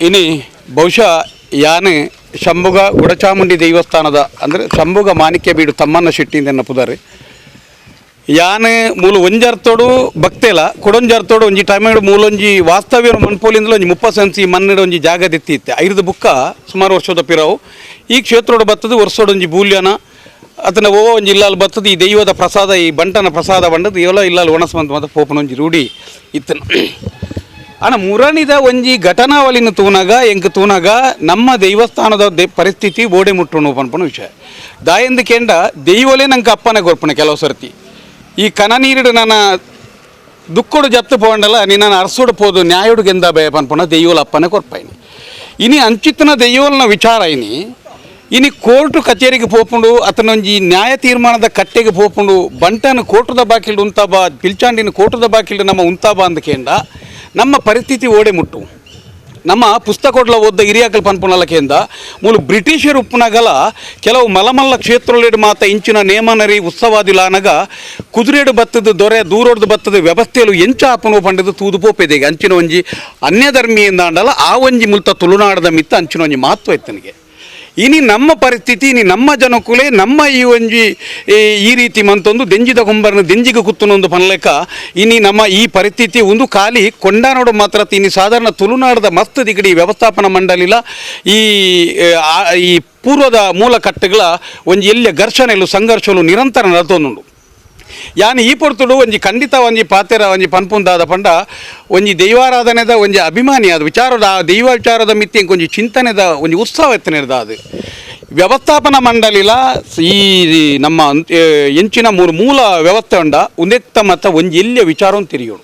ಇನಿ ಬಹುಶಃ ಯಾನೆ ಶಂಭುಗ ಗುಡಚಾಮುಂಡಿ ದೇವಸ್ಥಾನದ ಅಂದರೆ ಶಂಭುಗ ಮಾಣಿಕ್ಯ ಬೀಡು ತಮ್ಮನ್ನ ಶೆಟ್ಟಿಯಿಂದ ಎನ್ನಪುದಾರೆ. ಯಾನೆ ಮೂಲು ಒಂಜರ್ತೋಡು ಭಕ್ತೆಲ ಕೊಡೊಂಜರ್ತೋಡು ಒಂಜಿ ಟೈಮೇಡು ಮೂಲೊಂಜಿ ವಾಸ್ತವ್ಯ ಮನ್ಪೋಲಿಂದಲೂ ಒಂಜಿ 30 ಸೆನ್ಸಿ ಮಣ್ಣಿಡ ಒಂಜಿ ಜಾಗ ದಿತ್ತಿತ್ತೆ. ಐದು ಬುಕ್ಕ ಸುಮಾರು ವರ್ಷದ ಪಿರವು ಈ ಕ್ಷೇತ್ರೋಡು ಬತ್ತದು ವರ್ಷೋಡೊಂಜಿ ಬೂಲ್ಯನ ಅತನ ಓ ಒಂಜಿ ಇಲ್ಲಾಲ್ ಬತ್ತದು ಈ ದೈವದ ಪ್ರಸಾದ ಈ ಬಂಟನ ಪ್ರಸಾದ ಬಂಡದು ಇವಲ ಇಲ್ಲಾಲ್ ಒಣಸ್ಮಂತ ಮಾತ ಪೋಪನ ಒಂಜಿ ರೂಢಿ ಇತ್ತನ. ಅಣ್ಣ ಮುರಣಿದ ಒಂಜಿ ಘಟನಾವಳಿನ ತೂನಾಗ ಎಂಕ್ ತೂನಾಗ ನಮ್ಮ ದೇವಸ್ಥಾನದ ಪರಿಸ್ಥಿತಿ ಓಡೆ ಮುಟ್ಟುನು ಪನ್ಪನ ವಿಷಯ ದಾಯಂದು ಕೇಂಡ ದೈವಲೇ ನಂಗೆ ಅಪ್ಪನ ಗೊರ್ಪಣೆ ಕೆಲವು ಸರ್ತಿ ಈ ಕನ ನೀರಿಡು ನನ್ನ ದುಕ್ಕೊಡು ಜತ್ತು ಪೋಂಡಲ ನಿನ್ನ ಅರಸೋಡು ಪೋದು ನ್ಯಾಯುಡು ಗೆಂದ ಬಯ ಪನ್ಪನ ದೈವಲ ಅಪ್ಪನ ಕೊರ್ಪಾಯಿನಿ. ಇನಿ ಅಂಚಿತನ ದೈವಲನ ವಿಚಾರ ಇನಿ ಇನಿ ಕೋರ್ಟು ಕಚೇರಿಗೆ ಪೋಪುಂಡು ಅತನೊಂಜಿ ನ್ಯಾಯ ತೀರ್ಮಾನದ ಕಟ್ಟೆಗೆ ಪೋಪುಂಡು ಬಂಟನ ಕೋಟದ ಬಾಕಿಲ್ಡು ಉಂತಾಬಾ ಪಿಲ್ಚಾಂಡಿನ ಕೋಟದ ಬಾಕಿಲ್ಡು ನಮ್ಮ ಉಂತಾಬಾ ಅಂದಕೇಂಡ ನಮ್ಮ ಪರಿಸ್ಥಿತಿ ಓಡೆ ಮುಟ್ಟು. ನಮ್ಮ ಪುಸ್ತಕೊಡ್ಲ ಓದ್ದ ಹಿರಿಯಾಕಲ್ ಪನ್ಪುನಲకేಂದ ಮೂಲು ಬ್ರಿಟಿಷರು ಉಪ್ಪುನಗಲ ಕೆಲವು ಮಲಮಲ್ಲ ಕ್ಷೇತ್ರಲೇಡು ಮಾತ ಇಂಚಿನ ನೇಮನರಿ ಉತ್ಸವಾದಿಲಾನಗ ಕುದುರೆಡು ಬತ್ತದ ದೊರೆ ದೂರೋಡ್ದು ಬತ್ತದ ವ್ಯವಸ್ಥೆಯಲು ಎಂಚ ಆಪನು ಪಂಡದು ತೂದು ಪೋಪೆದೆಗೆ ಅಂಚಿನ ಒಂಜಿ ಅನ್ಯಧರ್ಮೀಯಿಂದಾಂಡಲ ಆ ಒಂಜಿ ಮುಲ್ತ ತುಳುನಾಡದ ಮಿತ್ತ ಅಂಚಿನ ಒಂಜಿ ಮಹತ್ವ ಇತ್ತನಿಗೆ. ಇನಿ ನಮ್ಮ ಪರಿಸ್ಥಿತಿ ಇನಿ ನಮ್ಮ ಜನಕುಲೆ ನಮ್ಮ ಈ ಒಂಜಿ ಈ ರೀತಿ ಮಂತೊಂದು ದೆಂಜಿದ ಕೊಂಬರನ ದೆಂಜಿಗೆ ಕುತ್ತನೊಂದು ಪನ್ಲೆಕ್ಕ ಇನಿ ನಮ್ಮ ಈ ಪರಿಸ್ಥಿತಿ ಒಂದು ಖಾಲಿ ಕೊಂಡಾನೋಡು ಮಾತ್ರ ಇನಿ ಸಾಧಾರಣ ತುಳುನಾಡದ ಮಸ್ತ್ ದಿಗಡಿ ವ್ಯವಸ್ಥಾಪನಾ ಮಂಡಳಿಲ ಈ ಈ ಪೂರ್ವದ ಮೂಲ ಕಟ್ಟುಗಳ ಒಂಜಿ ಎಲ್ಲಿಯ ಘರ್ಷಣೆಲು ಸಂಘರ್ಷಲು ನಿರಂತರ ನಡತೊಂದುಂಡು. ಯಾನ್ ಈ ಪೊರ್ತುಡು ಒಂಜಿ ಖಂಡಿತ ಒಂಜಿ ಪಾತೆರ ಒಂಜಿ ಪನ್ಪುಂದಾದ ಪಂಡ ಒಂಜಿ ದೈವಾರಾಧನೆದ ಒಂಜಿ ಅಭಿಮಾನಿ ಅದು ವಿಚಾರದ ಆ ದೈವ ವಿಚಾರದ ಮಿತ್ತಿ ಒಂಜಿ ಚಿಂತನೆದ ಒಂಜಿ ಉತ್ಸವ ಎತ್ತನೆದ ಅದು ವ್ಯವಸ್ಥಾಪನಾ ಮಂಡಳಿಲ ಈ ನಮ್ಮ ಎಂಚಿನ ಮೂರು ಮೂಲ ವ್ಯವಸ್ಥೆ ಉಂಡ ಉಂದೆತ್ತ ಮತ್ತ ಒಂಜಿ ಎಲ್ಲಿಯ ವಿಚಾರವನ್ನು ತಿರಿಯೋಡು.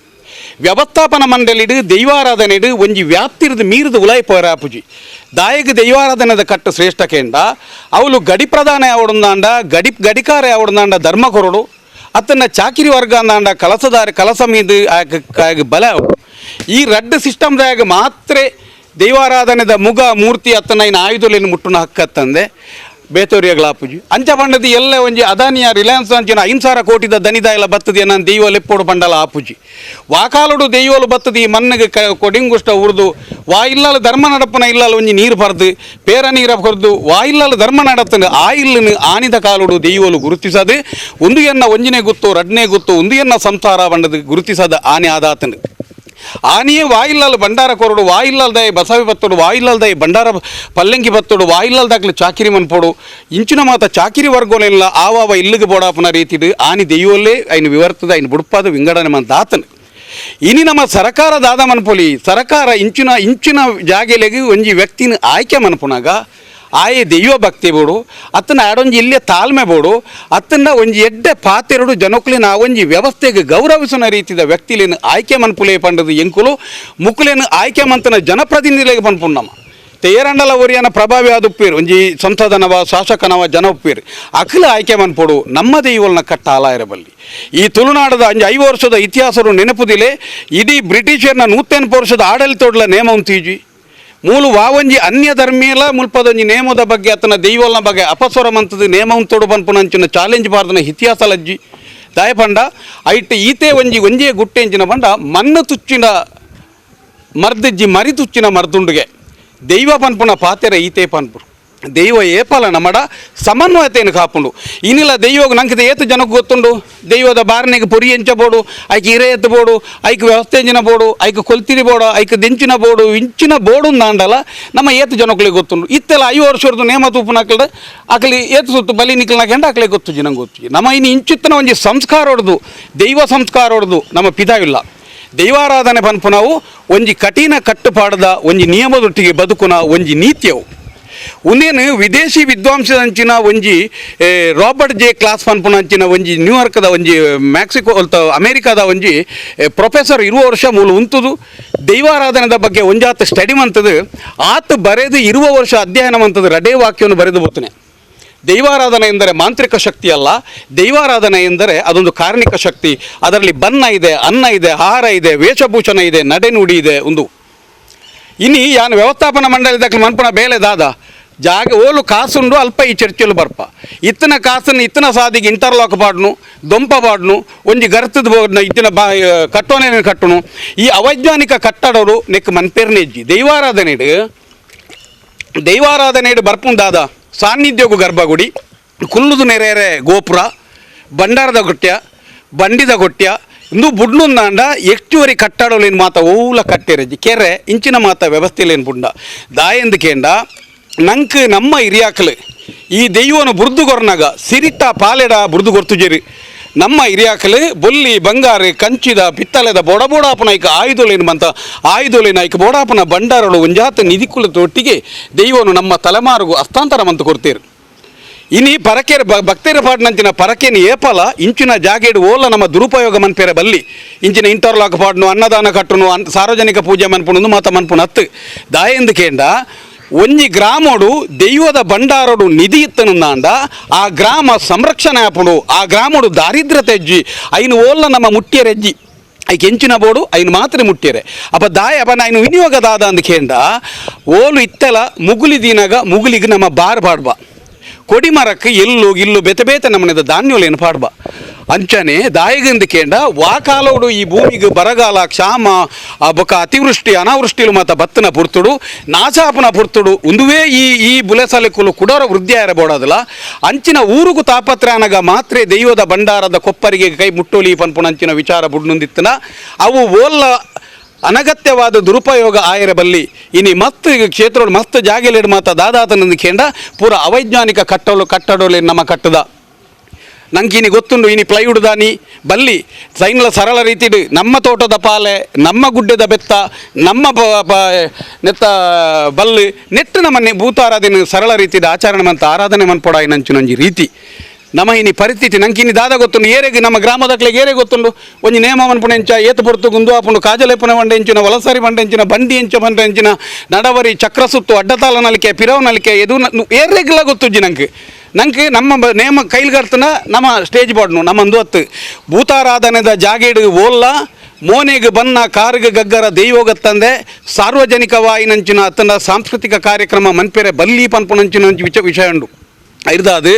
ವ್ಯವಸ್ಥಾಪನಾ ಮಂಡಳಿಡು ದೈವಾರಾಧನೆಡು ಒಂಜಿ ವ್ಯಾಪ್ತಿರ್ದು ಮೀರಿದ ಉಲಾಯಿ ಪೋರಾಪುಜಿ ದಾಯಕ ದೈವಾರಾಧನೆದ ಕಟ್ಟು ಶ್ರೇಷ್ಠ ಕೇಂಡ ಅವಳು ಗಡಿ ಪ್ರಧಾನ ಯಾವಡುಂದಾಂಡ ಗಡಿ ಗಡಿಕಾರ ಯಾವಡುಂದಾಂಡ ಧರ್ಮ ಕೊರಡು ಅತ್ತನ್ನ ಚಾಕಿರಿ ವರ್ಗ ಅಂದಾಂಡ ಕಲಸದಾರಿ ಕಲಸ ಮೀದು ಬಲ ಈ ರಡ್ಡು ಸಿಸ್ಟಮ್ದಾಗ ಮಾತ್ರ ದೈವಾರಾಧನೆದ ಮುಗ ಮೂರ್ತಿ ಅತ್ತನ ಇನ್ನು ಆಯುಧಲೇನು ಮುಟ್ಟುನ ಹಕ್ಕತ್ತಂದೆ ಬೇತೋರಿಯಗಳಾಪುಜಿ ಅಂಚ ಪಂಡದಿ ಎಲ್ಲ ಒಂಜಿ ಅದಾನಿಯ ರಿಲಯನ್ಸ್ ಅಂಚಿನ 5,000 ಕೋಟಿದ ದನಿದ ಎಲ್ಲ ಬತ್ತದಿ ನಾನು ದೈವ ಲೆಪ್ಪೋಡು ಬಂಡಲ ಆಪುಜಿ ವಾಕಾಲುಡು ದೈವಲು ಬತ್ತದಿ ಮಣ್ಣಿಗೆ ಕೊಡಿಂಗುಷ್ಟ ಉರ್ದು ವಾ ಇಲ್ಲಲು ಧರ್ಮ ನಡಪನ ಇಲ್ಲಲು ಒಂಜಿ ನೀರು ಪರ್ದು ಪೇರ ನೀರ ಕೊರ್ದು ವಾ ಇಲ್ಲಲು ಧರ್ಮ ನಡತನು ಆ ಇಲ್ಲನು ಆನಿದ ಕಾಲುಡು ದೈವಲು ಗುರುತಿಸದು ಒಂದು ಎನ್ನ ಒಂಜಿನೇ ಗುತ್ತು ರಡ್ನೇ ಗುತ್ತು ಒಂದು ಎನ್ನ ಸಂಸಾರ ಬಂಡದು ಗುರುತಿಸದ ಆನೆ ಆದಾತನು ಆನಿಯೇ ವಾಯಿಲ್ಲಲ್ ಭಂಡಾರ ಕೊರಡು ವಾಯಿಲ್ಲಲ್ದಾಯ ಬಸವಿ ಬತ್ತೋಡು ವಾಯಿಲ್ಲಲ್ದಾಯ ಭಂಡಾರ ಪಲ್ಲಂಗಿ ಬತ್ತೋಡು ವಾಯಿಲ್ಲಲ್ದಾಗ್ಲು ಚಾಕಿರಿ ಮನ್ಪೋಡು ಇಂಚಿನ ಮಾತ ಚಾಕಿರಿ ವರ್ಗೋಲೆಲ್ಲ ಆವಾವ ಇಲ್ಲಿಗೆ ಬೋಡಾಪನ ರೀತಿಡು ಆನಿ ದೆಯ್ಯೋಲ್ಲೇ ಐನು ವಿವರ್ತದ ಐನು ಬುಡ್ಪಾದ ವಿಂಗಡಣೆ ಮಂದಾತನು. ಇನಿ ನಮ್ಮ ಸರಕಾರ ದಾದ ಮನ್ಪೊಲಿ ಸರಕಾರ ಇಂಚಿನ ಇಂಚಿನ ಜಾಗೆಲೆಗೆ ಒಂಜಿ ವ್ಯಕ್ತಿನ ಆಯ್ಕೆ ಮನ್ಪುನಾಗ ಆಯೆ ದೈವ ಭಕ್ತಿ ಬೋಡು ಅತ್ತನ ಆಡೊಂಜಿ ಇಲ್ಲೇ ತಾಳ್ಮೆ ಬೋಡು ಅತ್ತನ ಒಂಜಿ ಎಡ್ಡೆ ಪಾತೆರಡು ಜನಕುಲಿನ ಆ ಒಂಜಿ ವ್ಯವಸ್ಥೆಗೆ ಗೌರವಿಸುವ ರೀತಿಯ ವ್ಯಕ್ತಿಲೇನು ಆಯ್ಕೆ ಮನ್ಪುಲೆ ಪಂಡದು ಎಂಕುಲು ಮುಕ್ಕುಲೇನು ಆಯ್ಕೆ ಮಂತನ ಜನಪ್ರತಿನಿಧಿಗಳಿಗೆ ಪನ್ಪುಣ್ಣಮ್ಮ ತೇರಂಡಲ ಒರಿಯನ ಪ್ರಭಾವಿ ಆದುಪ್ಪೇರು ಒಂಜಿ ಸಂಸದನವ ಶಾಸಕನವ ಜನ ಉಪ್ಪೇರು ಅಖಿಲ ಆಯ್ಕೆ ಮನ್ಪೊಡು ನಮ್ಮ ದೈವಲ್ನ ಕಟ್ಟ ಆಲಾಯರಬಲ್ಲಿ ಈ ತುಳುನಾಡದ ಅಂಜಿ 5 ವರ್ಷದ ಇತಿಹಾಸರು ನೆನಪುದಿಲೆ ಇಡೀ ಬ್ರಿಟಿಷರ್ನ 108 ವರ್ಷದ ಆಡಳಿತೋಡ್ಲ ನೇಮ ಉಂತೀಜಿ ಮೂಲು ವಾವಂಜಿ ಅನ್ಯ ಧರ್ಮೀಲ ಮುಲ್ಪದೊಂಜಿ ನೇಮದ ಬಗ್ಗೆ ಅತನ ದೈವಲ್ನ ಬಗ್ಗೆ ಅಪಸ್ವರ ಮಂತದ ನೇಮ ಉಂತೋಡು ಪನ್ಪುನಂಚಿನ ಚಾಲೆಂಜ್ ಬಾರ್ದನ ಇತಿಹಾಸ ಲಜ್ಜಿ ದಾಯಪಂಡ ಐಟ್ ಈತೆ ಒಂಜಿ ಒಂಜೇ ಗುಟ್ಟೆಂಚಿನ ಪಂಡ ಮಣ್ಣು ತುಚ್ಚಿನ ಮರ್ದಜ್ಜಿ ಮರಿ ತುಚ್ಚಿನ ಮರ್ದುಂಡುಗೆ ದೈವ ಪನ್ಪುನ ಪಾತೆರ ಈತೆ ಪನ್ಪು ದೈವ ಏಪಲ ನಮಡ ಸಮನ್ವಯತೆಯನ್ನು ಕಾಪುಂಡು. ಇನ್ನಿಲ್ಲ ದೈವಗ್ ನಂಗೆ ಏತು ಜನಕ್ಕೆ ಗೊತ್ತುಂಡು ದೈವದ ಬಾರನೆಗೆ ಪೊರಿ ಎಂಚ ಬೋಡು ಐಕ್ ಇರೆ ಎತ್ತು ಬೋಡು ಐಕ್ ವ್ಯವಸ್ಥೆ ಎಂಚಿನ ಬೋಡು ಐಕ್ ಕೊಲ್ತಿರಿ ಬೋಡು ಐಕ್ ದೆಂಚಿನ ಬೋಡು ಇಂಚಿನ ಬೋಡು ಅಂದಾಂಡಲ ನಮ್ಮ ಏತು ಜನಕ್ಕಳಿಗೆ ಗೊತ್ತುಂಡು. ಇತ್ತೆಲ್ಲ 5 ವರ್ಷದ ನೇಮ ತೂಪುನಕ್ಲೆ ಆಕಲಿ ಏತು ಸುತ್ತು ಬಲಿ ನಿಕ್ಲನಾಕೆಂಡ ಆಕಲೆ ಗೊತ್ತು ನಂಗೆ ಗೊತ್ತು. ನಮ್ಮ ಇನ್ನು ಇಂಚಿತ್ತನ ಒಂಜಿ ಸಂಸ್ಕಾರ ಹೊಡೆದು ದೈವ ಸಂಸ್ಕಾರ ಹೊಡೆದು ನಮ್ಮ ಪಿದಾವಿಲ್ಲ. ದೈವಾರಾಧನೆ ಪನ್ಪುನವು ಒಂಜಿ ಕಠಿಣ ಕಟ್ಟುಪಾಡದ ಒಂಜಿ ನಿಯಮದೊಟ್ಟಿಗೆ ಬದುಕುನ ಒಂಜಿ ನೀತಿಯವು. ಉಂದೇನು ವಿದೇಶಿ ವಿದ್ವಾಂಸದಂಚಿನ ಒಂಜಿ Robert J class ಪನ್ಪುನಂಚಿನ ಒಂಜಿ ನ್ಯೂಯಾರ್ಕ್ದ ಒಂಜಿ ಮ್ಯಾಕ್ಸಿಕೋ ಅಮೇರಿಕಾದ ಒಂಜಿ ಪ್ರೊಫೆಸರ್ 20 ವರ್ಷ ಮೂಲ ಉಂತುದು ದೈವಾರಾಧನೆದ ಬಗ್ಗೆ ಒಂಜಾತ ಸ್ಟಡಿ ಮಂತದು ಆತ ಬರೆದು 20 ವರ್ಷ ಅಧ್ಯಯನ ಮಂತದು ರಡೇ ವಾಕ್ಯವನ್ನು ಬರೆದು ಬೋತನೆ. ದೈವಾರಾಧನೆ ಎಂದರೆ ಮಾಂತ್ರಿಕ ಶಕ್ತಿ ಅಲ್ಲ, ದೈವಾರಾಧನೆ ಎಂದರೆ ಅದೊಂದು ಕಾರ್ಮಿಕ ಶಕ್ತಿ. ಅದರಲ್ಲಿ ಬನ್ನ ಇದೆ, ಅನ್ನ ಇದೆ, ಆಹಾರ ಇದೆ, ವೇಷಭೂಷಣ ಇದೆ, ನಡೆನುಡಿ ಇದೆ. ಒಂದು ಇನಿ ಯಾನು ವ್ಯವಸ್ಥಾಪನಾ ಮಂಡಳಿದ ಮನ್ಪುನ ಬೇಲೆ ದಾದ ಜಾಗ ಓಲು ಕಾಸುಂಡು ಅಲ್ಪ ಈ ಚರ್ಚೆಲು ಬರ್ಪ ಇತ್ತನ ಕಾಸನ್ನು ಇತ್ತನ ಸಾದಿಗೆ ಇಂಟರ್ಲಾಕ್ ಪಾಡ್ನು ದೊಂಪ ಪಾಡ್ನು ಒಂಜಿ ಗರ್ತದ ಬೋಡ್ನ ಇತ್ತಿನ ಬಾ ಕಟ್ಟೋನೇ ಕಟ್ಟುನು. ಈ ಅವೈಜ್ಞಾನಿಕ ಕಟ್ಟಡರು ನೆಕ್ ಮನ್ಪೇರ್ನೆಜ್ಜಿ. ದೈವಾರಾಧನೆಡು ದೈವಾರಾಧನೆಡು ಬರ್ಪುಂದಾದ ಸಾನ್ನಿಧ್ಯಗು ಗರ್ಭಗುಡಿ, ಕುಲ್ಲುದು ನೆರೆರೆ ಗೋಪುರ, ಬಂಡಾರದ ಗೊಟ್ಯ, ಬಂಡಿದ ಗೊಟ್ಯ, ಇಂದು ಬುಡ್ನುಂದಾಂಡ ಹೆಚ್ಚುವರಿ ಕಟ್ಟಡಲೇನು ಮಾತ ಓಲ ಕಟ್ಟೆರಜ್ಜಿ ಕೆರೆ ಇಂಚಿನ ಮಾತ ವ್ಯವಸ್ಥೆಲೇನು ಬುಂಡ ದಾಯೆಂದು ಕೇಂಡ ನಂಕ್ ನಮ್ಮ ಹಿರಿಯಾಕಲು ಈ ದೈವನು ಬುರ್ದು ಕೊರ್ನಾಗ ಸಿರಿಟ ಪಾಲೆಡ ಬುರ್ದು ಕೊರ್ತುಜೇರಿ. ನಮ್ಮ ಹಿರಿಯಾಕಲು ಬೊಲ್ಲಿ ಬಂಗಾರು ಕಂಚಿದ ಪಿತ್ತಲೆದ ಬೋಡಬೋಡಾಪನ ಐಕ ಆಯುಧಲೇನು ಮಂತ ಆಯುಧಲೇನು ಐಕ ಬೋಡಾಪನ ಬಂಡಾರಳು ಒಂಜಾತ ನಿಧಿಕುಲ ತೊಟ್ಟಿಗೆ ದೈವನು ನಮ್ಮ ತಲೆಮಾರುಗು ಹಸ್ತಾಂತರ ಮಂತು ಕೊಡ್ತೀರು. ಇನಿ ಪರಕೆರ ಭಕ್ತರ ಪಾಡ್ನಂಚಿನ ಪರಕೆನ ಏಪಲ ಇಂಚಿನ ಜಾಗೆಡು ಓಲ ನಮ್ಮ ದುರುಪಯೋಗ ಮನ್ಪೇರೆ ಬಲ್ಲಿ ಇಂಚಿನ ಇಂಟರ್ಲಾಕ್ ಪಾಡ್ನು ಅನ್ನದಾನ ಕಟ್ಟುನು ಸಾರ್ವಜನಿಕ ಪೂಜೆ ಮನ್ಪುನು ಮಾತ ಮನ್ಪುನು ಹತ್ತು ದಾಯೆಂದು ಕೇಂಡ ಒಂಜಿ ಗ್ರಾಮೋಡು ದೈವದ ಭಂಡಾರೋಡು ನಿಧಿ ಇತ್ತನುಂದಾಂಡ ಆ ಗ್ರಾಮ ಸಂರಕ್ಷಣೆ ಆಪುಂಡು, ಆ ಗ್ರಾಮೋಡು ದಾರಿದ್ರ್ಯತೆ ಎಜ್ಜಿ ಐನು ಓಲ್ಲ ನಮ್ಮ ಮುಟ್ಟಿಯರೆಜ್ಜಿ ಐಕ್ ಎಂಚಿನ ಬೋಡು ಐನು ಮಾತ್ರ ಮುಟ್ಟಿಯರೆ. ಅಪ್ಪ ದಾಯ ಅಪ್ಪ ಐನು ವಿನಿಯೋಗ ದಾದ ಅಂದ್ ಕೇಂಡ ಓಲು ಇತ್ತಲ ಮುಗುಲಿ ದೀನಾಗ ಮುಗುಲಿಗೆ ನಮ್ಮ ಬಾರ್ ಪಾಡ್ಬ ಕೊಡಿಮರಕ್ಕೆ ಎಲ್ಲು ಇಲ್ಲು ಬೇತೆ ಬೇತೆ ನಮ್ಮನೆದ ಧಾನ್ಯಲೇನು ಪಾಡ್ಬ ಅಂಚನೆ ದಾಯಿಗಂದು ಕೇಂಡ ವಾಕಾಲೋಡು ಈ ಭೂಮಿಗೆ ಬರಗಾಲ ಕ್ಷಾಮ ಆ ಬೊಕ ಅತಿವೃಷ್ಟಿ ಅನಾವೃಷ್ಟಿಲು ಮಾತ ಬತ್ತನ ಪುರ್ತುಡು ನಾಚಾಪನ ಪುರ್ತುಡು ಉಂದುವೇ ಈ ಈ ಬುಲೆಸಲೆಕುಲು ಕುಡೋರ ವೃದ್ಧಿ ಆಯರ ಬೋಡೋದಿಲ್ಲ ಅಂಚಿನ ಊರುಗು ತಾಪತ್ರ ಅನಗ ಮಾತ್ರೆ ದೈವದ ಭಂಡಾರದ ಕೊಪ್ಪರಿಗೆ ಕೈ ಮುಟ್ಟೋಲಿ ಪನ್ಪುಣ ಅಂಚಿನ ವಿಚಾರ ಬುಡ್ನುಂದಿತ್ತನ ಅವು ಓಲ್ಲ ಅನಗತ್ಯವಾದ ದುರುಪಯೋಗ ಆಯರ ಬಲ್ಲಿ. ಇನಿ ಮಸ್ತ್ ಕ್ಷೇತ್ರ ಮಸ್ತ್ ಜಾಗೆಲೆಡು ಮಾತ ದಾದಾತನಂದು ಕೇಂಡ ಪೂರ ಅವೈಜ್ಞಾನಿಕ ಕಟ್ಟಡೋಲೆ ನಮ್ಮ ಕಟ್ಟದ ನಂಗೆ ಇನಿ ಗೊತ್ತುಂಡು ಇನಿ ಪ್ಲೈವುಡ್ ದಾನಿ ಬಲ್ಲಿ ಸೈನ್ಲ ಸರಳ ರೀತಿಡು ನಮ್ಮ ತೋಟದ ಪಾಲೆ ನಮ್ಮ ಗುಡ್ಡದ ಬೆತ್ತ ನಮ್ಮ ನೆತ್ತ ಬಲ್ಲು ನೆಟ್ಟು ನಮ್ಮನ್ನೇ ಭೂತಾರಾಧನೆ ಸರಳ ರೀತಿದ ಆಚರಣೆ ಮಂತ ಆರಾಧನೆ ಮನ್ಪೊಡಾಯಿನಂಚಿನೊಂಜಿ ರೀತಿ ನಮ್ಮ ಇನಿ ಪರಿಸ್ಥಿತಿ ನಂಗೆ ಇನಿ ದಾದ ಗೊತ್ತುಂಡು ಏರೆಗೆ ನಮ್ಮ ಗ್ರಾಮದಕ್ಲೆಗೆ ಏರೆ ಗೊತ್ತುಂಡು ಒಂಜಿ ನೇಮ ಮನ್ಪುಣ ಎಂಚ ಏತು ಪೊರ್ತು ಗುಂದು ಆಪುಂಡು ಕಾಜಲೆಪುನ ಬಂಡೆ ಎಂಚಿನ ವಲಸರಿ ಬಂಡೆ ಎಂಚಿನ ಬಂಡಿ ಎಂಚ ಬಂಡೆ ಎಂಚಿನ ನಡವರಿ ಚಕ್ರಸುತ್ತು ಅಡ್ಡತಾಲ ನಲಿಕೆ ಪಿರವು ನಲಿಕೆ ಎದು ಏರೆಗ್ಲ ಗೊತ್ತುಜ್ಜಿ ನಂಗೆ ನಂಗೆ ನಮ್ಮ ನೇಮ ಕೈಲ್ಗರ್ತನ ನಮ್ಮ ಸ್ಟೇಜ್ ಬಾಡ್ನು ನಮ್ಮ ಅಂದು ಹೊತ್ತು ಭೂತಾರಾಧನೆದ ಜಾಗೇಡು ಓಲ್ಲ ಮೋನೆಗೆ ಬನ್ನ ಕಾರಿಗೆ ಗಗ್ಗರ ದೈವೋಗತ್ತಂದೆ ಸಾರ್ವಜನಿಕವಾಯಿನಂಚಿನ ಅತ್ತನ ಸಾಂಸ್ಕೃತಿಕ ಕಾರ್ಯಕ್ರಮ ಮನ್ಪೆರೆ ಬಲ್ಲಿ ಪನ್ಪುನಂಚಿನ ವಿಷಯ ಉಂಡು. ಐರ್ದಾದು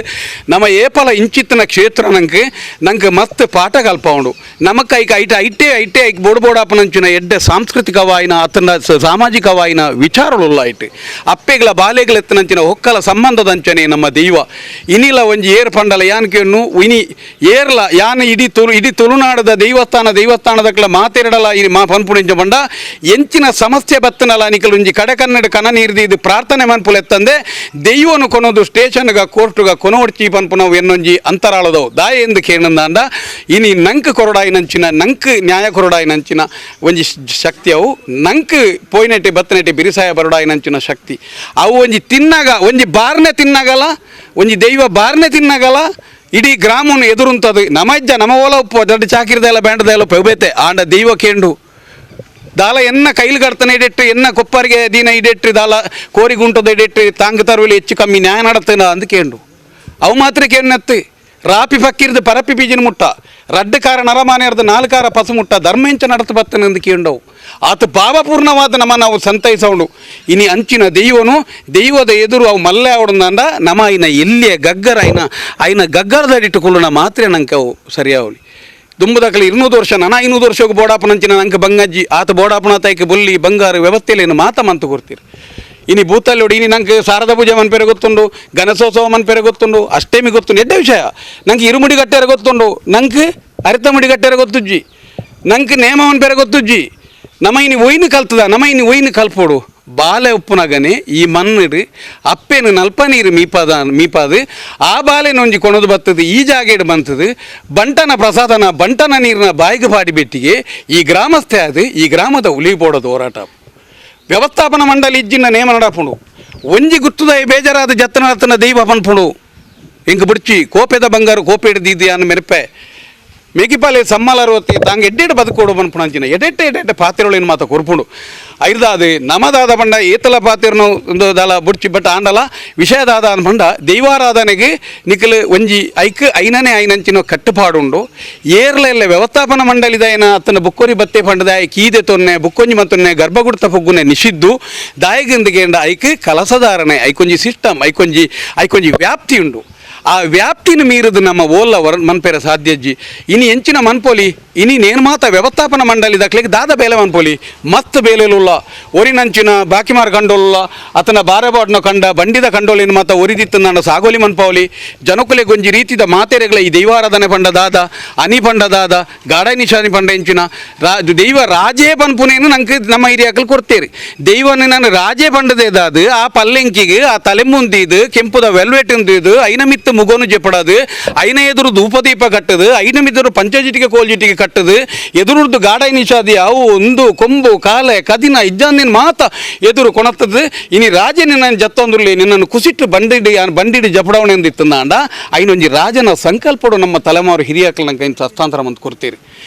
ನಮ್ಮ ಏಪಲ ಇಂಚಿತ್ತನ ಕ್ಷೇತ್ರ ನಂಗೆ ನಂಗೆ ಮಸ್ತ್ ಪಾಠ ಕಲ್ಪವುಂಡು ನಮಕ್ ಐಕ ಐಟ ಐಟೇ ಐಟೇ ಐಕ್ ಬೋಡು ಬೋಡಾಪನಂಚಿನ ಎಡ್ಡೆ ಸಾಂಸ್ಕೃತಿಕವಾಯಿನ ಅತ್ತನ ಸಾಮಾಜಿಕವಾಯಿನ ವಿಚಾರಳುಲ್ಲ ಐಟ್ ಅಪ್ಪೆಗಳ ಬಾಲೆಗಳ ಎತ್ತನಂಚಿನ ಒಕ್ಕಲ ಸಂಬಂಧದಂಚನೆ ನಮ್ಮ ದೈವ ಇನಿಲ ಒಂಜಿ ಏರ್ ಪಂಡಲ ಯಾನ್ಕೆನ್ನು ಇನಿ ಏರ್ಲ ಯಾನ್ ಇಡೀ ತುಳು ಇಡೀ ತುಳುನಾಡದ ದೇವಸ್ಥಾನ ದೇವಸ್ಥಾನದಕ್ಲ ಮಾತೆರಡಲ ಇನಿ ಮಾ ಪನ್ಪುಣಿಂಚ ಪಂಡ ಎಂಚಿನ ಸಮಸ್ಯೆ ಬತ್ತನಲ ನಿಕಲ್ ಒಂಜಿ ಕಡೆ ಕನ್ನಡ ಕನ ನೀರ್ದಿ ಇದು ಪ್ರಾರ್ಥನೆ ಮನ್ಪುಲೆತ್ತಂದೆ ದೈವನು ಕೊನೋದು ಸ್ಟೇಷನ್ಗ ಕೋರ್ಟುಗ ಕೊನೋಡ್ಚಿ ಪನ್ಪುನವು ಎನ್ನೊಂಜಿ ಅಂತರಾಳದವು ದಾಯ ಎಂದು ಕೇಳಂದಾಂಡ ಇನಿ ನಂಕ್ ಕೊರಡಾಯಿನಂಚಿನ ನಂಕ್ ನ್ಯಾಯ ಕೊರಡಾಯಿನಂಚಿನ ಒಂಜಿ ಶಕ್ತಿ ಅವು ನಂಕ್ ಪೋಯಿನೆಟ್ಟಿ ಬತ್ತನೆಟ್ಟಿ ಬಿರಿಸಾಯ ಬರಡಾಯಿನಂಚಿನ ಶಕ್ತಿ ಅವು ಒಂಜಿ ತಿನ್ನಾಗ ಒಂಜಿ ಬಾರ್ನೆ ತಿನ್ನಾಗಲ ಒಂಜಿ ದೈವ ಬಾರ್ನೆ ತಿನ್ನಾಗಲ ಇಡೀ ಗ್ರಾಮವನ್ನು ಎದುರುಂತದು ನಮಜ್ಜ ನಮ ಓಲ ಉಪ್ಪು ದೊಡ್ಡ ಚಾಕಿರ್ದೆಲ್ಲ ಬ್ಯಾಂಡದೆಲ್ಲ ಪೆಬೇತೆ ಆಂಡ ದೈವ ಕೇಂಡು ದಾಲ ಎನ್ನ ಕೈಲು ಕಡ್ತನ ಇಡೆಟ್ಟು ಎನ್ನ ಕೊಪ್ಪರಿಗೆ ದೀನ ಇಡೆಟ್ಟು ದಾಲ ಕೋರಿಗುಂಟದ ಇಡೆಟ್ಟು ತಾಂಗ್ ತರುವಲ್ಲಿ ಹೆಚ್ಚು ಕಮ್ಮಿ ನ್ಯಾಯ ನಡತನ ಅಂದ್ ಕೇಂಡು ಅವು ಮಾತ್ರ ಕೇಣ್ಣತ್ತು ರಾಪಿ ಪಕ್ಕಿರ್ದು ಪರಪಿ ಬೀಜಿನ ಮುಟ್ಟ ರಡ್ಡು ಕಾರ ನರಮಾನೆಯರ್ದು ನಾಲ್ಕಾರ ಪಸು ಮುಟ್ಟ ಧರ್ಮೆಂಚ ನಡತು ಬತ್ತನ ಅಂದ್ ಕೇಂಡವು ಆತ ಭಾವಪೂರ್ಣವಾದ ನಮ್ಮ ನಾವು ಸಂತೈಸವನು ಇನಿ ಅಂಚಿನ ದೈವನು ದೈವದ ಎದುರು ಅವು ಮಲ್ಲೆ ಅವಡಂದ ನಮ ಐನ ಎಲ್ಲಿಯ ಗಗ್ಗರ ಐನ ಐನ ಗಗ್ಗರದಡಿಟ್ಟುಕೊಳ್ಳುನ ಮಾತ್ರ ನಂಗೆ ಅವು ಸರಿಯಾವಲಿ ದುಂಬುದಕಲಿ 200 ವರ್ಷ ನನ 500 ವರ್ಷಕ್ಕೆ ಬೋಡಾಪನಂಚಿನ ನಂಗೆ ಬಂಗಜ್ಜಿ ಆತ ಬೋಡಾಪನ ತಾಯ್ಕೆ ಬೊಲ್ಲಿ ಬಂಗಾರು ವ್ಯವಸ್ಥೆಲೇನು ಮಾತ ಮಂತು ಕೊಡ್ತೀರಿ. ಇನಿ ಭೂತಲ್ಲೋಡಿ ಇನಿ ನಂಗೆ ಶಾರದಾ ಪೂಜೆ ಮನ್ಪೇರೆ ಗೊತ್ತುಂಡು, ಗಣೇಶೋತ್ಸವ ಮನ್ಪೇರೆ ಗೊತ್ತುಂಡು, ಅಷ್ಟೇಮಿ ಗೊತ್ತುಂಡು ಎಡ್ಡೆ ವಿಷಯ ನಂಗೆ ಇರುಮುಡಿ ಕಟ್ಟೆರೆ ಗೊತ್ತುಂಡು, ನಂಗೆ ಅರಿತ ಮುಡಿ ಕಟ್ಟೆರೆ ಗೊತ್ತುಜ್ಜಿ, ನಂಗೆ ನೇಮ ಮನ್ಪೇರೆ ಗೊತ್ತುಜ್ಜಿ. ನಮ ಇನಿ ಒಯ್ನು ಕಲ್ತದ ನಮ ಇನಿ ಒಯ್ನು ಕಲ್ಪೋಡು ಬಾಲೆ ಉಪ್ಪುನಗನೆ ಈ ಮಣ್ಣಿಡು ಅಪ್ಪೇನು ನಲ್ಪ ನೀರು ಮೀಪಾದ ಮೀಪಾದು ಆ ಬಾಲೆನ ಒಂಜಿ ಕೊಣದು ಬತ್ತದು ಈ ಜಾಗೆಡು ಬಂತದು ಬಂಟನ ಪ್ರಸಾದನ ಬಂಟನ ನೀರಿನ ಬಾಯಿಗೆ ಪಾಡಿ ಬೆಟ್ಟಿಗೆ ಈ ಗ್ರಾಮಸ್ಥೆ ಅದು ಈ ಗ್ರಾಮದ ಉಲಿ ಬೋಡೋದು ಹೋರಾಟ ವ್ಯವಸ್ಥಾಪನ ಮಂಡಳಿ ಇಜ್ಜಿನ ನೇಮ ನಡಪುಂಡು ಒಂಜಿ ಗುತ್ತುದ ಬೇಜಾರಾದ ಜತ್ತನ ದೈವ ಪನ್ಪುಂಡು ಇಂಕ ಬುಡ್ಚಿ ಕೋಪೆದ ಬಂಗಾರು ಕೋಪೆಡ್ ದೀದಿ ಅನ್ನ ಮೆರಪೆ ಮೇಕಿಪಾಲೆ ಸಮ್ಮಲರುವತ್ತಿ ತಾಂಗ್ ಎಡ್ಡೆಡ್ ಬದುಕೋಡು ಪನ್ಪುಣಂಚಿನ ಎಡೆಟ್ಟೆ ಎಡೆಟ್ಟೆ ಪಾತಿರೊಳಿನ ಮಾತ ಕೊರ್ಪುಂಡು ಐರ್ದಾದು ನಮದಾದ ಪಂಡ ಏತಲ ಪಾತಿರ್ನು ಒಂದು ದಾಲ ಬುಡ್ಚಿ ಬಟ್ ಆಂಡಲ ವಿಷಯದಾದ ಪಂಡ ದೈವಾರಾಧನೆಗೆ ನಿಕಲ್ ಒಂಜಿ ಐಕ್ ಐನನೇ ಐನಂಚಿನ ಕಟ್ಟುಪಾಡುಂಡು ಏರ್ಲೆಲ್ಲ ವ್ಯವಸ್ಥಾಪನ ಮಂಡಳಿದಾಯನ ಅತನ ಬುಕ್ಕೊರಿ ಬತ್ತೆ ಪಂಡದಾಯ ಕೀದೆ ತೊನ್ನೆ ಬುಕ್ಕೊಂಜಿ ಮತ್ತೊನ್ನೆ ಗರ್ಭಗುಡ್ತ ಪೊಗ್ಗುನೆ ನಿಷಿದ್ದು ದಾಯಗಿಂದಿಗೇಂಡ ಐಕ್ ಕಲಸಧಾರಣೆ ಐಕೊಂಜಿ ಸಿಸ್ಟಮ್ ಐಕೊಂಜಿ ಐಕೊಂಜಿ ವ್ಯಾಪ್ತಿ ಉಂಡು. ಆ ವ್ಯಾಪ್ತಿನ ಮೀರಿದ ನಮ್ಮ ಓಲ್ಲ ವರ ಮನ್ಪೇರ ಸಾಧ್ಯಜ್ಜಿ ಇನಿ ಎಂಚಿನ ಮನ್ಪೋಲಿ ಇನಿ ನೇನು ಮಾತ ವ್ಯವಸ್ಥಾಪನ ಮಂಡಳಿ ದಕ್ಲಿಗೆ ದಾದ ಬೇಲೆ ಮನ್ಪೋಲಿ ಮಸ್ತ್ ಬೇಲೆಲುಲ್ಲ ಒರಿನಂಚಿನ ಬಾಕಿಮಾರ್ ಕಂಡೋಲ್ಲ ಅತನ ಬಾರೆಬಾಡ್ನ ಕಂಡ ಬಂಡಿದ ಕಂಡೋಲಿನ ಮಾತ ಒರಿದಿತ್ತು ನನ್ನ ಸಾಗೋಲಿ ಮನ್ಪೋಲಿ ಜನಕುಲೆ ಗೊಂಜಿ ರೀತಿದ ಮಾತೆರೆಗಳ ಈ ದೈವಾರಾಧನೆ ಪಂಡ ದಾದ ಅನಿ ಪಂಡ ದಾದ ಗಾಡ ನಿಶಾನಿ ಪಂಡ ಎಂಚಿನ ದೈವ ರಾಜೇ ಪನ್ಪುನೇನು ನಂಗೆ ನಮ್ಮ ಹಿರಿಯಾಕಲು ಕೊಡ್ತೇರಿ ದೈವನ ನಾನು ರಾಜೇ ಪಂಡದೇ ದಾದು ಆ ಪಲ್ಲೆಂಕಿಗೆ ಆ ತಲೆಮುಂದಿದು ಕೆಂಪುದ ವೆಲ್ವೆಟ್ ಉಂದಿದು ಐನ ಮಿತ್ತು ಮುಗೋನು ಜೆಪಡದು ಐನ ಎದುರು ಧೂಪದೀಪ ಕಟ್ಟದು ಐನ ಮಿದುರು ಪಂಚಜಿಟಿಗೆ ಕೋಲ್ಜಿಟಿಗೆ ಕಟ್ಟದು ಎದುರುದ್ದು ಗಾಡೈ ನಿಷಾದಿ ಅವು ಒಂದು ಕೊಂಬು ಕಾಲೆ ಕದಿನ ಇಜ್ಜಾಂದಿನ ಮಾತ ಎದುರು ಕೊಣತ್ತದು ಇನಿ ರಾಜ ನಿನ್ನ ಜತ್ತೊಂದುರ್ಲಿ ನಿನ್ನನ್ನು ಕುಸಿಟ್ಟು ಬಂಡಿಡಿ ಬಂಡಿಡಿ ಜಪಡವಣೆ ಎಂದಿತ್ತಂದಾಂಡ ಐನೊಂಜಿ ರಾಜನ ಸಂಕಲ್ಪಡು ನಮ್ಮ ತಲೆಮಾರು ಹಿರಿಯಾಕಲ್ ನಂಗೆ ಇಂಥ ಹಸ್ತಾಂತರ ಮಂತ್ ಕೊಡ್ತೀರಿ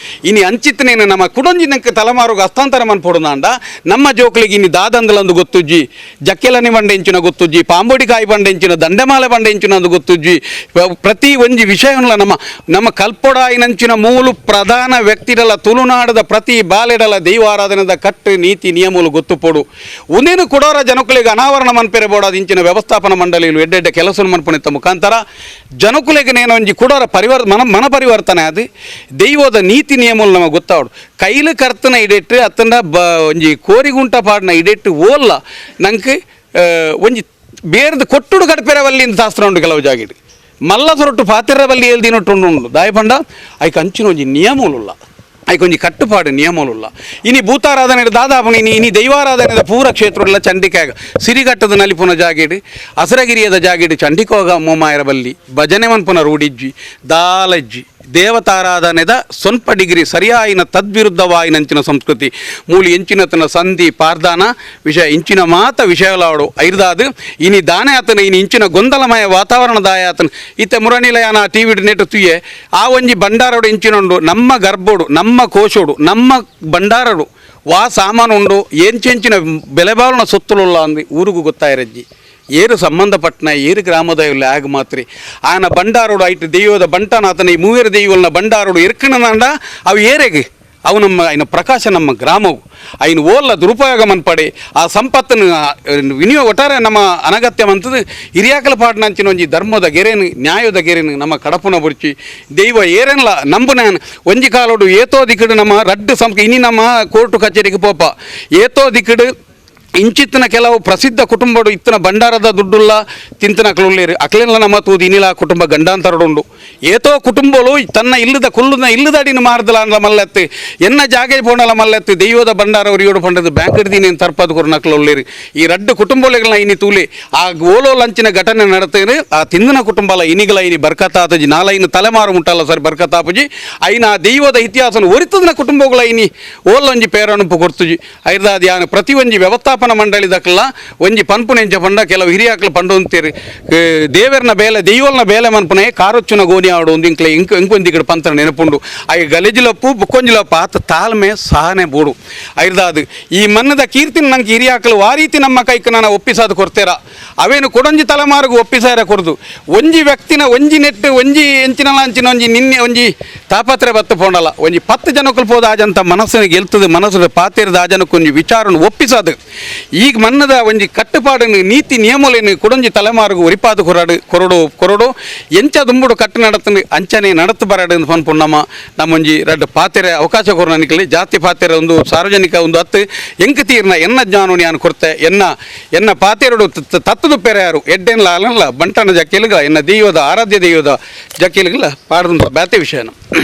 ಇನಿ ಅಂಚಿತ್ತನೇನು ನಮ್ಮ ಕುಡೊಂಜಿ ನಂಗೆ ತಲೆಮಾರುಗೆ ಹಸ್ತಾಂತರ ಮನ್ಪೊಡುದಾಂಡ ನಮ್ಮ ಜೋಕ್ಲಿಗೆ ಇನಿ ದಾದಂದಲಂದು ಗೊತ್ತುಜ್ಜಿ ಜಕ್ಕೆಲನಿ ಬಂಡೆಂಚಿನ ಗೊತ್ತುಜ್ಜಿ ಪಾಂಬೋಡಿ ಕಾಯಿ ಬಂಡೆಂಚಿನ ದಂಡೆಮಾಲೆ ಬಂಡೆಂಚಿನ ಅಂದು ಗೊತ್ತುಜ್ಜಿ ಪ್ರತಿ ಒಂಜಿ ವಿಷಯವನ್ನ ನಮ್ಮ ನಮ್ಮ ಕಲ್ಪೊಡಾಯಿನಂಚಿನ ಮೂಲು ಪ್ರಧಾನ ವ್ಯಕ್ತಿಡಲ ತುಳುನಾಡದ ಪ್ರತಿ ಬಾಲೆಡಲ ದೈವಾರಾಧನೆದ ಕಟ್ಟು ನೀತಿ ನಿಯಮಲು ಗೊತ್ತುಪೊಡು ಉನೇನು ಕೊಡೋರ ಜನಕುಲಿಗೆ ಅನಾವರಣ ಮನ್ಪೆರೆ ಬೋಡಾದ ಇಂಚಿನ ವ್ಯವಸ್ಥಾಪನ ಮಂಡಳಿಲು ಎಡ್ಡೆಡ್ಡೆ ಕೆಲಸ ಮನ್ಪುಣಿತ ಮುಖಾಂತರ ಜನಕುಲಿಗೆ ನೇನೊಂಜಿ ಕೊಡೋರ ಮನ ಪರಿವರ್ತನೆ ಅದು ದೈವದ ನೀತಿ ನಿಯಮಲು ನಮಗೆ ಗೊತ್ತಾವಡು ಕೈಲು ಕರ್ತನ ಇಡೆಟ್ಟು ಅತ್ತಂಡ ಒಂಜಿ ಕೋರಿಗುಂಟ ಪಾಡಿನ ಇಡೆಟ್ಟು ಓಲ್ಲ ನಂಗೆ ಒಂಜಿ ಬೇರ್ದು ಕೊಟ್ಟುಡು ಕಡ್ಪೆರವಲ್ಲಿ ಶಾಸ್ತ್ರ ಉಂಟು ಕೆಲವು ಜಾಗಿಡು ಮಲ್ಲ ಸೊರಟು ಪಾತಿರವಲ್ಲಿ ಏಲ್ದಿನೊಟ್ಟು ಉಂಡು ದಾಯಪಂಡ ಐಕ್ ಅಂಚಿನ ಒಂಜಿ ನಿಯಮಲುಲ್ಲ ಐಕೊಂಜಿ ಕಟ್ಟುಪಾಡು ನಿಯಮಲುಲ್ಲ ಇನಿ ಭೂತಾರಾಧನೆ ದಾದಾಪನ ಇನಿ ಇನಿ ದೈವಾರಾಧನೆದ ಪೂರ ಕ್ಷೇತ್ರಲ್ಲ ಚಂಡಿಕಾಗ ಸಿರಿಗಟ್ಟದ ನಲಿಪುನ ಜಾಗಿಡು ಅಸರಗಿರಿಯದ ಜಾಗಿಡು ಚಂಡಿಕೋಗ ಮೊಮ್ಮಾಯರಬಲ್ಲಿ ಭಜನೆ ಮನ್ಪುನ ರೂಡಿಜ್ಜಿ ದಾಲಜ್ಜಿ ದೇವತಾರಾಧನೆದ ಸ್ವಲ್ಪ ಡಿಗ್ರಿ ಸರಿಯಾಯಿನ ತದ್ವಿರುದ್ಧವಾಯಿನಂಚಿನ ಸಂಸ್ಕೃತಿ ಮೂಲಿ ಎಂಚಿನತನ ಸಂಧಿ ಪಾರ್ದಾನ ವಿಷಯ ಇಂಚಿನ ಮಾತ ವಿಷಯಲಾಡು ಐರ್ದಾದು ಇನಿ ದಾನೆ ಆತನ ಇನಿ ಇಂಚಿನ ಗೊಂದಲಮಯ ವಾತಾವರಣದಾಯ ಆತನ ಇತ್ತ ಮುರಣಿಲಯನ T V net ತುಯ್ಯೆ ಆ ಒಂಜಿ ಭಂಡಾರಡು ಇಂಚಿನೊಂಡು ನಮ್ಮ ಗರ್ಭೋಡು ನಮ್ಮ ಕೋಶೋಡು ನಮ್ಮ ಭಂಡಾರಡು ವಾ ಸಾಮಾನು ಉಂಡು ಎಂಚೆಂಚಿನ ಬೆಲೆಬಾಳುನ ಸೊತ್ತುಲುಲ್ಲ ಅಂದು ಊರಿಗೂ ಗೊತ್ತಾಯಿರಜ್ಜಿ ಏರು ಸಂಬಂಧಪಟ್ಟನ ಏರು ಗ್ರಾಮದ ಆಗ ಮಾತ್ರಿ ಆನ ಬಂಡಾರೋಡು ಐಟ್ ದೈವದ ಬಂಟನಾತನ ಈ ಮೂವೇರು ದೈವಲ್ನ ಬಂಡಾರೋಡು ಇರ್ಕಣನಾಂಡ ಅವು ಏರೆಗೆ ಅವು ನಮ್ಮ ಐನ ಪ್ರಕಾಶ ನಮ್ಮ ಗ್ರಾಮವು ಐನ ಓಲ್ಲ ದುರುಪಯೋಗ ಮನ್ಪಡೆ ಆ ಸಂಪತ್ತನ್ನು ವಿನಿಯೋಗ ಒಟ್ಟಾರೆ ನಮ್ಮ ಅನಗತ್ಯ ಮಂತದ್ದು ಹಿರಿಯಾಕಲ ಪಾಡ್ನಂಚಿನ ಒಂಜಿ ಧರ್ಮದ ಗೆರೆನು ನ್ಯಾಯದ ಗೆರೆನು ನಮ್ಮ ಕಡಪುನ ಬುರ್ಚಿ ದೈವ ಏರೆನ್ಲ ನಂಬುನ ಒಂಜಿ ಕಾಲೋಡು ಏತೋ ದಿಕ್ಕಡು ನಮ್ಮ ರಡ್ಡು ಸಂಕ ಇನಿ ನಮ್ಮ ಕೋರ್ಟು ಕಚೇರಿಗೆ ಪೋಪ ಏತೋ ದಿಕ್ಕಡು ಇಂಚಿತ್ತಿನ ಕೆಲವು ಪ್ರಸಿದ್ಧ ಕುಟುಂಬಡು ಇತ್ತಿನ ಭಂಡಾರದ ದುಡ್ಡುಲ್ಲ ತಿಂತನ ಅಕ್ಲುಳ್ಳೇರು ಅಕ್ಲೆಲ್ಲ ನಮ್ಮ ತೂದು ಇನಿಲ ಕುಟುಂಬ ಗಂಡಾಂತರಡುಂಡು ಏತೋ ಕುಟುಂಬಗಳು ತನ್ನ ಇಲ್ಲದ ಕುಲ್ಲುನ ಇಲ್ಲದಡಿನ ಮಾರ್ದಲ ಅಂದ ಮಲ್ಲೆತ್ತು ಎನ್ನ ಜಾಗೆ ಪೋಣಲ ಮಲ್ಲೆತ್ತು ದೈವದ ಭಂಡಾರ ಅವ್ರು ಪಂಡದು ಬ್ಯಾಂಕ್ ಹಿಡ್ದೀನಿ ತರ್ಪದ ಕೊರು ನಕ್ಲುಳ್ಳೇರು ಈ ರಡ್ಡು ಕುಟುಂಬಗಳನ್ನ ಇನಿ ತೂಲಿ ಆ ಓಲೋ ಲಂಚಿನ ಘಟನೆ ನಡತೇನೆ ಆ ತಿಂದಿನ ಕುಟುಂಬಲ ಇನಿಗಳ ಇನಿ ಬರ್ಕತಾತಜಿ ನಾಲೈನ ತಲೆಮಾರು ಮುಟ್ಟಲ್ಲ ಸರಿ ಬರ್ಕತಾಪುಜಿ ಐನ ಆ ದೈವದ ಇತಿಹಾಸನ ಒರಿತದನ ಕುಟುಂಬಗಳ ಇನಿ ಓಲೊಂಜಿ ಪೇರನುಪು ಕೊರ್ತುಜಿ ಐರ್ದಾದ ಯಾನು ಪ್ರತಿ ಒಂಜಿ ವ್ಯವಸ್ಥಾಪನ ಮಂಡಳಿ ದಕ್ಕಲ್ಲ ಒಂಜಿ ಪನ್ಪುನೆಂಚ ಪಂಡ ಕೆಲವು ಹಿರಿಯಾಕ್ಲು ಪಂಡೊಂತೀರಿ ದೇವರ್ನ ಬೇಲೆ ದೈವಲ್ನ ಬೇಲೆ ಮನ್ಪುನೆ ಕಾರೊಚ್ಚುನ ಗೋನಿ ಆಡು ಒಂದು ಇಂಕ್ಲೆ ಇಂಕ್ ಇಂಕೊಂದಿಗಡು ಪಂತನ ನೆನಪುಂಡು ಆಗ ಗಲೇಜಿಲಪ್ಪು ಬುಕ್ಕೊಂಜಿಲಪ್ಪ ಆತ ತಾಳ್ಮೆ ಸಹನೆ ಬೋಡು ಐರ್ದಾದು ಈ ಮನ್ನದ ಕೀರ್ತಿನ ನಂಗೆ ಹಿರಿಯಾಕ್ಲು ಆ ರೀತಿ ನಮ್ಮ ಕೈಕ್ ನಾನು ಒಪ್ಪಿಸಾದು ಕೊಡ್ತೇರ ಅವೇನು ಕೊಡೊಂಜಿ ತಲೆಮಾರುಗು ಒಪ್ಪಿಸಾರ ಕೊಡ್ದು ಒಂಜಿ ವ್ಯಕ್ತಿನ ಒಂಜಿ ನೆಟ್ಟು ಒಂಜಿ ಎಂಚಿನ ಅಂಚಿನ ಒಂಜಿ ನಿನ್ನೆ ಒಂಜಿ ತಾಪತ್ರೆ ಬತ್ತು ಪೋಂಡಲ್ಲ ಒಂಜಿ 10 ಜನಕ್ಕೂ ಪೋದ ಆಜಂತ ಮನಸ್ಸಿನ ಗೆಲ್ತದೆ ಮನಸ್ಸು ಪಾತಿರದ ಆ ಜನಕ್ಕೆ ಒಂಜಿ ವಿಚಾರನ ಒಪ್ಪಿಸಾದು ಈಗ ಮನ್ನದ ಒಂಜಿ ಕಟ್ಟುಪಾಡನ್ನು ನೀತಿ ನಿಯಮಲೇನು ಕೊಡೊಂಜಿ ತಲೆಮಾರುಗು ಒರಿಪಾದು ಕೊರಡು ಕೊರಡು ಕೊರಡು ಎಂಚ ದುಂಬುಡು ಕಟ್ಟು ನಡತನು ಅಂಚನೆ ನಡತು ಬರಡು ಅಂತ ಪನ್ಪುಣ್ಣಮ್ಮ ನಮ್ಮೊಂಜಿ ರಡ್ಡು ಪಾತೆರೆ ಅವಕಾಶ ಕೊರು ನನಗೆ ಜಾತಿ ಪಾತೆರೆ ಒಂದು ಸಾರ್ವಜನಿಕ ಒಂದು ಹತ್ತು ಎಂಕ್ ತೀರ್ನ ಎನ್ನ ಜ್ಞಾನ ನಾನು ಕೊರ್ತೆ ಎನ್ನ ಎನ್ನ ಪಾತೆರಡು ತತ್ತದು ಪೆರೆಯಾರು ಎಡ್ಡೆನ್ಲ ಅಲನ್ಲ ಬಂಟನ ಜಕ್ಕೆಲುಗ ಎನ್ನ ದೈವದ ಆರಾಧ್ಯ ದೈವದ ಜಕ್ಕೆಲುಗಲ ಪಾಡ್ದು ಬ್ಯಾತೆ ವಿಷಯನ.